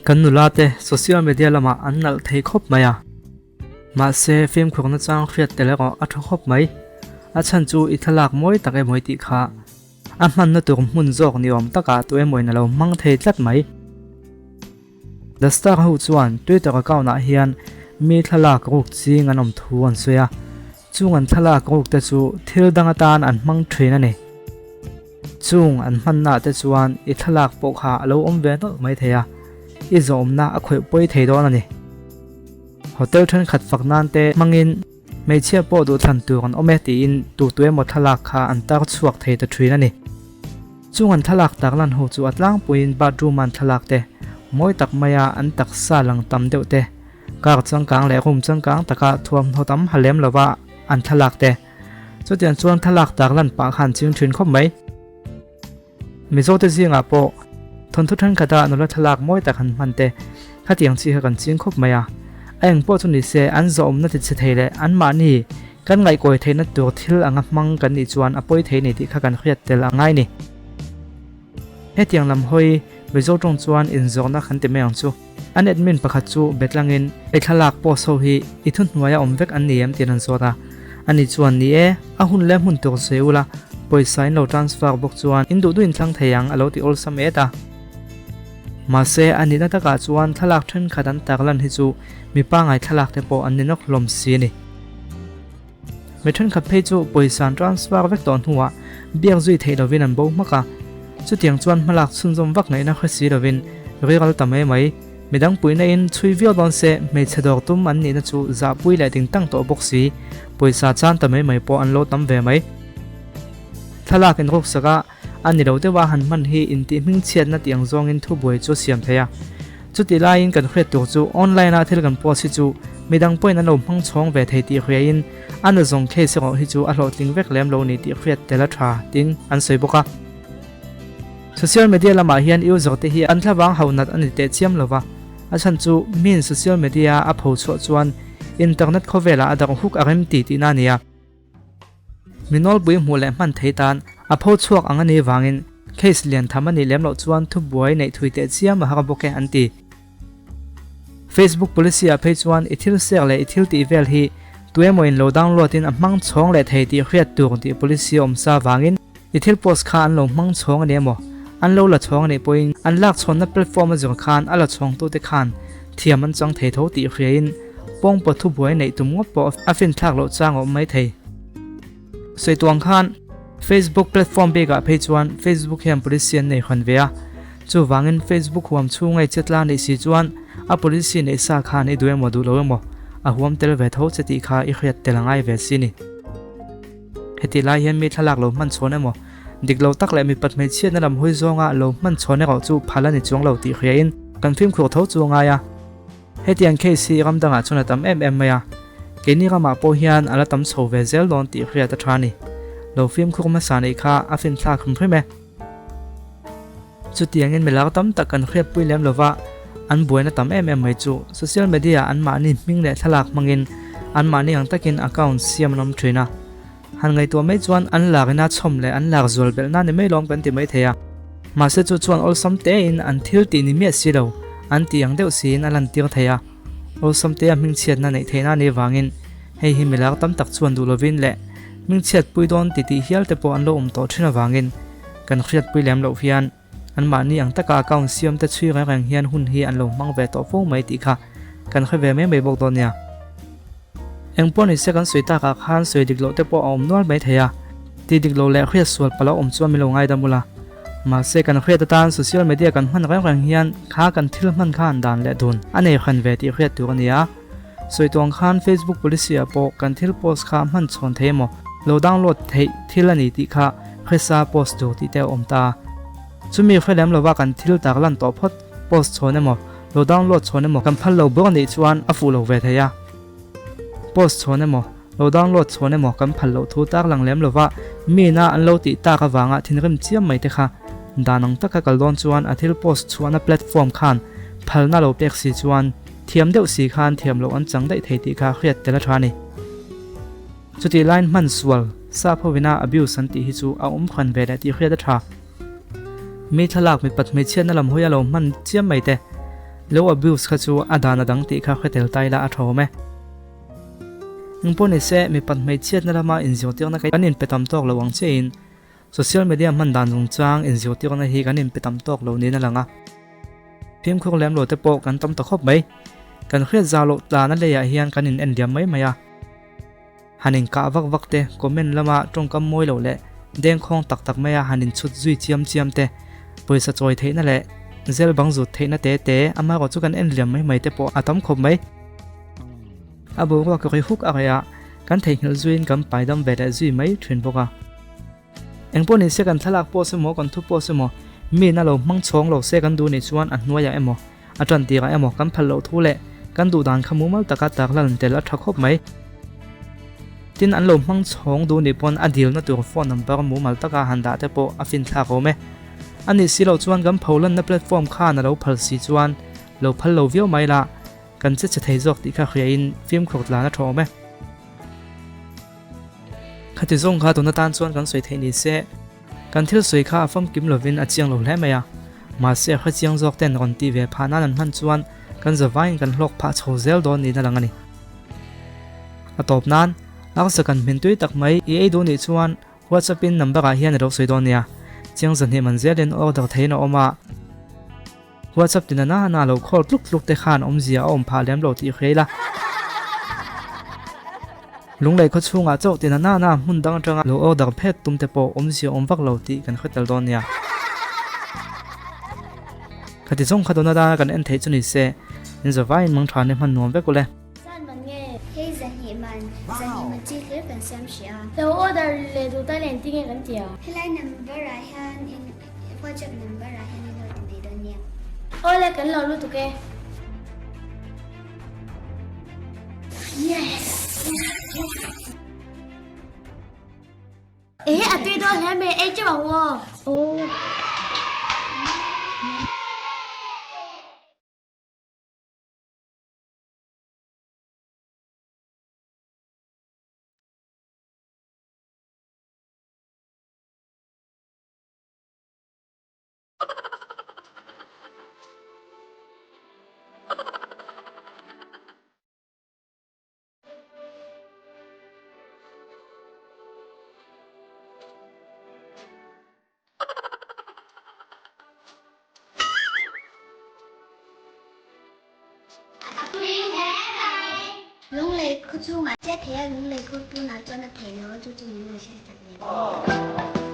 Kan nula te social media lamah an nalh thei khawp mai a. Mahse fimkhur nachang hriat tel erawh a tha khawp mai. A chhan chu i thlalak mawi tak emaw tih kha a hmanna tur hmun zawk ni awm takah tu emawin a lo hmang thei tlat mai. The Star ho chuan Twitter account ah hian mi thlalak ruk ching an awm thu an sawi a, chung an thlalak ruk te chu thil dang atan an hmang thin a ni. Chung an hmanna te chuan i thlalak pawh kha a lo awm ve nawlh mai thei a, i zawhawmna a khawih pawi thei dawn a ni. Hotel thenkhat fak nan te hmangin hmeichhia pawh duhthlan tur an awm e tiin tu tu emaw thlalak kha an tar chhuak thei ta thin a ni. Chung an thlalak tak lan ho chu a tlangpuiin bathroom a an thlalak te, mawi tak maia an taksa lang tam deuh te, car changkang leh room changkang taka thuamhnaw tam ha lem lova an thlalak te, Chutiang chuan thlalak tak lan pah khan ching thin khawp mai. Mizote zingah pawh thawnthu thenkhat a nula thlalak mawi tak han hman te khatiang chi kha kan ching khawp mai a. A eng pawh chu ni se an zawhawmna ti chhe thei leh anmahni kan ngaihkawi theihna tur thil anga hmang kan nih chuan a pawi thei ni tih kha kan hriat tel a ngai ni. Hetiang lam hawi Mizo tawng chuan inzawrhna kan ti mai ang chu. An admin pakhat chu betlangin i thlalak post ho hi i thuhnuaia awm vek an ni em tiin an zawt a. Ani chuan ni e, a hun leh hmun tur sawi ula, pawisa in lo transfer bawk chuan in duh duh in thlang thei ang a lo ti awlsam et a. Mahse, a nihna takah chuan thlalak thenkhat an tarlan hi chu mi pangai thlalak te pawh an ni nawk hlawm si a ni. Mi thenkhat phei chu pawisa an transfer vek tawh hnuah biak zui theih lovin an bo hmak a, chutiang chuan hmalak chhunzawm vak ngaihna hre si lovin riral ta mai mai. Midang puihna in chhui viau dawn se hmeichhe dawr tum an nihna chu zahpui leh ding tang tawh bawk si, pawisa chan ta mai mai pawh an lo tam ve mai. Thlalak in ruksak a, a ni lo deuh a han hman hi intih hmingchhiatna tih ang zawngin thubuai chu a siam thei a. Chutih laiin kan hriat tur chu online a thil kan post hi chu midang pawhin an lo hmang chhawng ve thei tih hriain a na zawng case erawh hi chu a hlawhtling vek lem lo ni tih hriat tel a tha tiin an sawi bawk a. Social media lamah hian user te hi an thlavang hauh nat a ni teh chiam lova, a chhan chu miin social media a pho chhuah chuan internet khawvelah a darh huk a rem ti tihna a ni a. Mi nawlpui hmuh leh hman thei tan a pho chhuak ang a nih vangin case lian tham a nih lem loh chuan thubuai neih thui teh chiam a har bawk e an ti. Facebook policy ah phei chuan i thil sek leh i thil tih vel hi tuemaw in lo download in a hmang chhawng leh thei tih hriat tur tih policy a awm sa vangin i thil post kha an lo hmang chhawng a ni emaw an lo la chhawng a nih pawhin an lak chhawnna platform a zir khan a la chhawngtute khan thiam an chang thei tho tih hriain pawngpaw thubuai neih tum ngawt pawh a finthlak loh chang a awm mai thei. Sawi tuang khan Facebook platform bikah phei chuan Facebook hian policy an nei hawn ve a, chuvangin Facebook huam chhunga i chetla neih si chuan a policy neih sa khan i duh emaw duh lo emaw a huam tel ve tho che tih kha i hriat tel a ngai ve si ni. Hetih lai hian mi thlalak lo hman chhawn emaw, dik lo tak leh mipat hmeichhiatna lam hawi zawnga lo hman chhawn erawh chu phal a ni chuang lo tih hriain kan fimkhur tho chu a ngai a. Hetiang case hi ram dangah chuan a tam em em mai a, keini ramah pawh hian a la tam chho ve zel dawn tih hriat a tha a ni. Lo fimkhur hmasa neih kha a finthlak hrim hrim e. Chutiangin milar tam tak kan hriatpui lem lova, an buaina tam em em mai chu social media anmahni hming leh thlalak hmangin anmahni ang takin account siam an awm thin a. Han ngaihtuah mai chuan an lakina chhawm leh an lak zual belhna ni mai lawm kan ti mai thei a. Mahse chu chuan awlsam tein an thil tih ni miah si lo, an tih ang deuh siin a lantir thei a. Awlsam tea hmingchhiatna neih theihna a nih avangin hei hi milar tam tak chuan duh lovin leh hmingchhiatpui dawn ti tih hial te pawh an lo awm tawh thin avangin kan hriatpui lem loh hian anmahni ang taka account siam te chhui reng reng hian hun hi an lo hmang ve tawh fo mai tih kha kan hre ve mai mai bawk dawn nia. Eng pawh ni se kan sawi takah khan sawi dik loh te pawh a awm nual mai thei a, ti dik lo leh hriat sual palh a awm chuan min lo ngaidam ula. Mahse kan hriat atan social media kan hman reng reng hian kha kan thil hman khan dan leh dun a nei hran ve tih hriat tur a ni a. Sawi tuang khan Facebook policy ah pawh kan thil post kha hman chhawn thei emaw lo download theih thil a ni tih kha hresa post tur tih te a awm ta. Chumi hre lem lova kan thil tak lan tawh phawt post chhawn emaw lo download chhawn emaw kan phal lo bawk a nih chuan a fuh lo ve thei a. Post chhawn emaw lo download chhawn emaw kan phal loh thu tak lang lem lova mina an lo tih tak avanga thinrim chiam mai te kha dan ang taka kal dawn chuan a thil post chhuahna platform khan phalna lo pek si chuan Thiam deuh si khan thiam loh an chang daih thei tih kha hriat tel a tha a ni. Chutih laiin hman sual, sap hovina abuse an tih hi chu a awm hran ve leh tih hriat a tha. Mi thlalak mipat hmeichhiatna lam hawi a lo hman chiam mai te. Lo abuse kha chu a dan a dang tih kha hre tel ta ila a tha awm e. Engpawh nise mipat hmeichhiatna lama inzirtirna kan inpe tam tawk lo ang chiahin social media hman dan chungchang inzirtirna hi kan inpe tam tawk lo niin a lang a. Fimkhur lem lo te pawh kan tam ta khawp mai. Kan hriat zau loh tlana leiah hian kan in en liam mai mai a. Han inkah vak vak te, comment lama tawngkam mawi loh leh dengkhawng tak tak maia han inchhut zui chiam chiam te, pawisa chawi theihna leh zel bang zut theihna te te amaherawh chu kan en liam mai mai te pawh a tam khawp mai. A boruak ri huk a reh a, kan theihnghilh zuiin kan paidam ve leh zui mai thin bawk a. Engpawh ni se kan thlalak post emaw kan thu post emaw miin a lo hmang chhawng lo se kan duh nih chuan a hnuaiah emaw a tan tirah emaw kan phal loh thu leh kan duh dan kha mumal taka tarlan tel a tha khawp mai. Tin an lo hmang chhawng duh nih pawn a dilna tur phone number mumal taka han dah te pawh a finthlak awm e. A nih si loh chuan kan pholanna platform khan a lo phal si chuan lo phal lo viau mai la kan che che thei zawk tih kha hriain fimkhur tlan a tha awm e. Khati zawng kha tuna tan chuan kan sawi theih ni se, kan thil sawi kha a famkim lovin a chiang lo hle mai a. Mahse a hrechiang zawk ten rawn tih ve phah nan an hman chuan kan zavaiin kan hlawk phah chho zel dawn niin a lang a ni. A tawp nan, arsa kan hmin tui tak mai i ei duh nih chuan WhatsApp in number ah hian i lo sawi dawn nia. Chiang zahnih man zelin order theihin a awm a. WhatsApp tina na na lo call tluk tluk te khan awmzia a awm phah lem lo tih hria ila. Lunglei khaw chhungah chauh tina na na hmun dang atanga lo order phet tum te pawh awmzia awm vak lo tih kan hre tel dawn nia. Khati zawng kha dawn atana kan en theih chu ni se, in zavaiin mangtha ni hman nuam vek ule. Zan man nge? Hei zahnih man, zahnih man chi hlir kan siam hrih a. Lo order leh duh ta nen tinge kan ti a? Helai number ah hian in WhatsApp number ah hian in lo ti mai dawn nia. Awle kan lo lutuk e. Yes! Ehe a tui dawn hle mai ei teuh ang aw. Aw. Lunglei khaw chungah che thei a, lunglei khaw tunah chuan a thei lo a, chu chu min lo hriat sak nen.